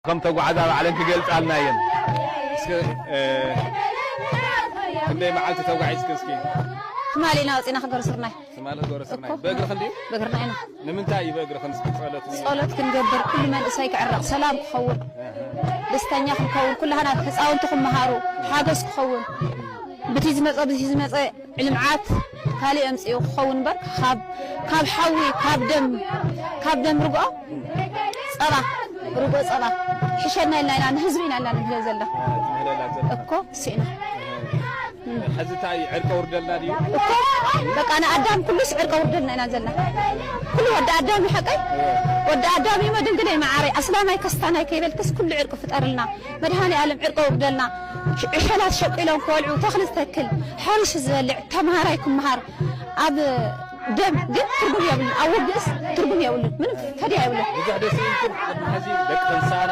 ከም ተጓዓዛ ባዕለን ክገልጻልና እየን። እስከ ክንደይ መዓልቲ ተጓዒዝኪ? እስኪ ትማሊ ኢና ወፂና ክገርሱርናይ። ትማሊ ክገርሱርናይ። በእግርኺ እንድዩ? በእግርና ኢና። ንምንታይ እዩ በእግርኽን? እስኪ ጸሎት ጸሎት ክንገብር፣ ኩሉ መንእሰይ ክዕረቕ፣ ሰላም ክኸውን፣ ደስተኛ ክንከውን፣ ኩላህና ህፃውንቲ ክመሃሩ ሓገዝ ክኸውን። ብቲ ዝመፀ ብቲ ዝመፀ ልምዓት ካልእ ኣምፅኡ ክኸውን እምበር፣ ካብ ካብ ሓዊ፣ ካብ ደም ካብ ደም ርግኦ ጸባ፣ ርግኦ ጸባ ሕሸና ኢልና ኢና፣ ንህዝቢ ኢና ኢልና ንምህለል ዘለና። እኮ ስኢና። ሕዚ እንታይ እዩ? ዕርቀ ውርደልና ድዩ? እኮ በቃ ንኣዳም ኩሉስ ዕርቀ ውርደልና ኢና ዘለና። ኩሉ ወዲ ኣዳም እዩ ሓቀይ። ወዲ ኣዳም እዩ ድንግለይ መዓረይ ኣስላማይ ከስታናይ ከይበልክስ ኩሉ ዕርቂ ፍጠርልና። መድሃኒ ኣለም ዕርቀ ውርደልና። ዕሸላት ሸቂሎም ክበልዑ ተኽሊ ዝተክል ሓሪሱ ዝበልዕ ተምሃራይ ክምሃር ኣብ ደም ግን ትርጉም የብሉን። ኣብ ውግእስ ትርጉም የብሉን። ምንም ፈድያ የብሉን። ብዙሕ ደስ ይብል። ሕዚ ደቂ ተንሳና